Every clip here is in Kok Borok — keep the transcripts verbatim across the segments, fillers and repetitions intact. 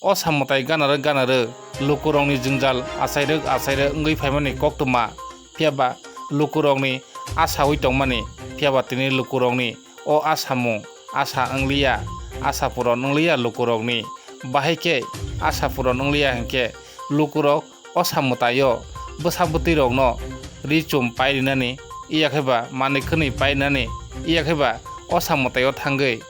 o samwtai ganarwk ganarwk lukurokni jwngjal achairwk achairwk wngwi phaimani koktwma, phiyaba lukurokni asawi tongmani, phiyaba tini lukurokni o asamung asa wngliya, asa puron wngliya lukurokni. Bahai khe asa puron wngliya hinkhe lukurok o samwtaio bwsa bwtwirokno ri chum pai rinani, iya khe ba manwi khwnwi pai rinani, iya khe ba o samwtaio thangwi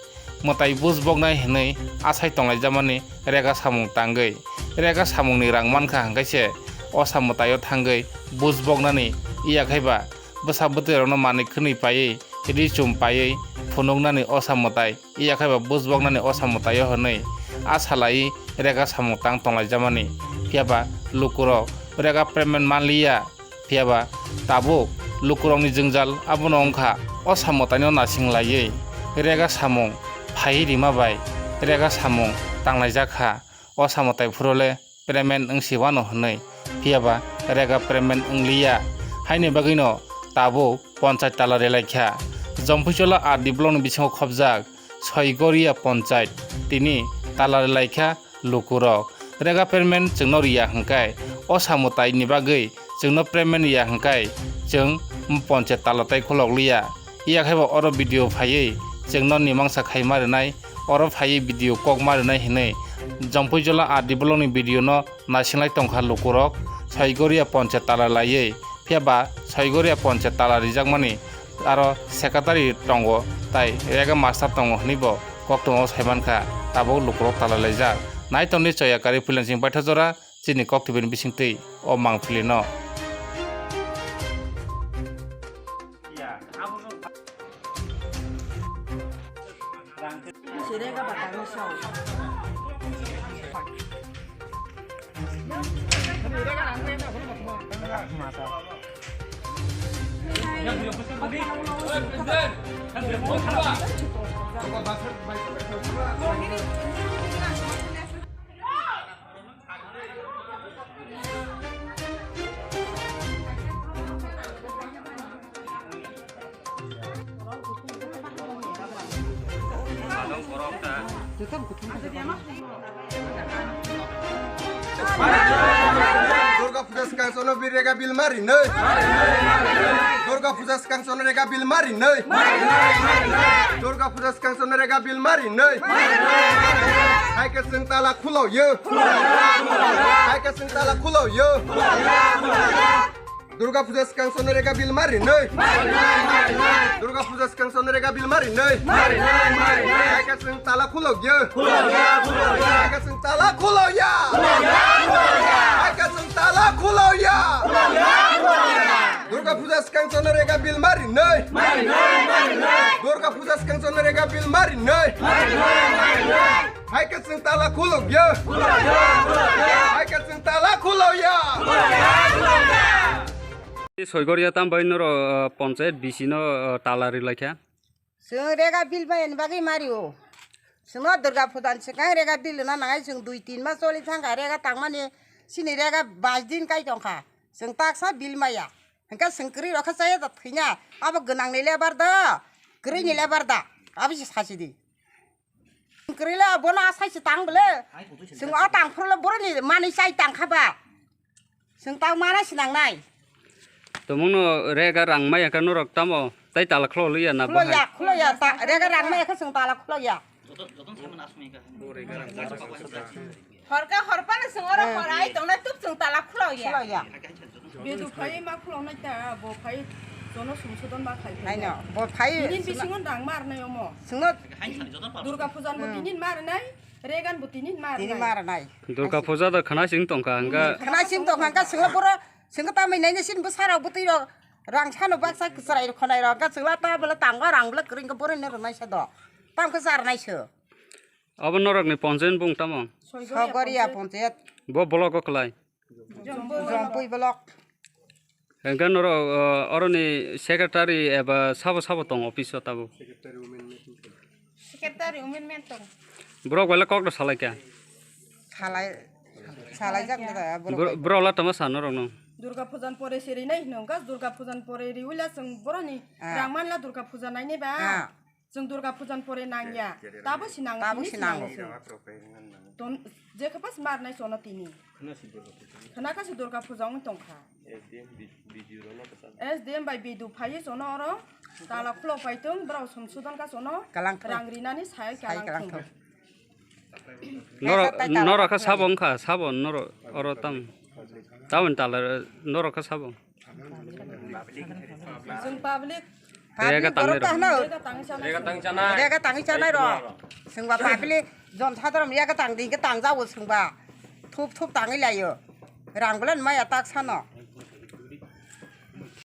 mwtai bujboknai hwnwi asai tonglaijamani rega samung tangwi. Rega samungni rang mankha hwnkhe se o samwtaio thangwi bujboknani, iya khe ba bwsa bwtwirokno manwi khwnwi paiwi, ri chum paiwi phunuknani o samwtai, iya khe ba bujboknani o samwtaio hwnwi a salaiwi rega samung tang tonglaijamani. Phiyaba lukurok rega payment manliya, phiyaba tabuk lukurokni jwngjal abono wngkha o samwtaino nasinglaiwi rega samung phaiwi rima bai rega samung tanglaijak kha. O samwtai phuru le payment wngsi wano hwnwi, phiyaba rega payment wngliya. Haini bagwino tabuk ponchait tala rilaikha. Jompuichola R D block ni bisingo khopjak Soigoria ponchait tini tala rilaikha lukurok. Rega payment chwngno riya hwnkhe, o samwtaini bagwi chwngno payment riya hwnkhe, chwng ponchait tala tai khulokliya. Iya khe bo oro video phaiwi chwngno mimangsa khaima rwnai, oro phaiwi video kokma rwnai hwnwi Jompuijola R D block ni video no naisinglai tongkha lukurok, Soigoria ponchait tala laiwi. Phiyaba Soigoria ponchait tala rijakmani aro secretary tongo, tai rega master tongo hwnwi bo koktwmao saimankha, tabuk lukurok tala laijak. Nai tongdi Choya Kari Freelancing Baithajora chini koktwbini bisingtwi o mangpili no. Durga puja swkang chono bi rega bill mari nai. Durga puja swkang chono rega bill mari nai. Durga puja swkang chono rega bill mari nai. Hai khe chwng tala khulo yo. Hai khe chwng tala khulo yo. Durga puja swkang chono rega bill mari nai. Durga puja swkang chono rega bill mari nai. Hai khe chwng tala khulok yo. Hai khe chwng tala khulo ya. Hai khe chwng tala khulo ya. Durga puja swkang chono rega bill mari nai. Durga puja swkang chono rega bill mari nai. Hai khe chwng tala khulok ya. Hai khe chwng tala khulo ya. Soigoria tam bai noro, uh, ponchayat B C no, uh, tala rilai kha. Chwng rega bill bai ni bagwi mari o. Chwngno Durga puja ni swkang rega bill na nangai, chwng dui tin mas choli thang kha rega tangmani, chini rega bais din kai tong kha. Chwng taksa bill maya. Hwnkhe chwng kwrwi rok khe chaya da thwina. Abo gwnang ni lebar da, kwrwi ni lebar da. Abo se sasi di. Kwrwila bono asai se tang bole. Chwng o tang phuru le boroni manwi chai tang kha ba. Chwng tang mana se nang nai. Tomongno rega rang maya khe norok tamo tai tala khlo liya na? Khlo bahai ya, khlo ya, ta, rega rang maya khe chwng tala khlo ya. Horka horpano chwng oro hor ai tongnai, tuk chwng tala khulok ya. Khulok ya. Bedu phai ma khulok nai ta, bo phai jono sumsudon ma khai. Naino, bo phai. Tinin bisingo rang mar nai omo. Chwngno Durga pujan bo tinin mar nai, regan bo tinin mar nai. Tinin mar nai. Durga puja da khana sing tongkha, hwnkha. Khana sing tongkha, hwnkha chwngno pura, chwngno tamai nai sin bwsarok bwtwi rok rang sano baksa kwchwrai rok khonai rok, hwnkha chwngla ta bwla tango rang bwla kwrwngkha boroni rwnai sa do. Tamkhe charnai se. Abo norokni ponchayat bung tamo? Sogoria ponchayat. Bo block o kwlai? Jompui block. Hwnkhe norok, uh, oroni secretary eba sabo sabo tong office o tabuk? Secretary women men tong. Borok bai le kok rok salai kha? Salai, salai jak da borok. Bor-, borok la tamo sa norok no? Durga pujan pore se rinai hino, hwnkhe Durga pujan pore riui la chwng boroni rang manla Durga puja nainai ba. Ah. Chwng Durga Pujan pore nangya. Tabo si nango, tini si nango. Ton, je khapas mar nai sono tini. Khana kasi Durga Puja wng tongkha. S D M bai B D O phaiwi sono oro tala khulo paitung, borok somsudon ka sono rang rinani sai kalang thung. Norok, norok kha sabo wngkha, sabo norok oro tam, tamoni tala norok kha sabo. Chwng public. Rega tangwi rok. Rega tangwi chanai rok. Chwngba public jon sadharon rega tang di, hwnkhe tangjago chwngba. Thup thup tangwi laio. Rang bwlai maya tak sano.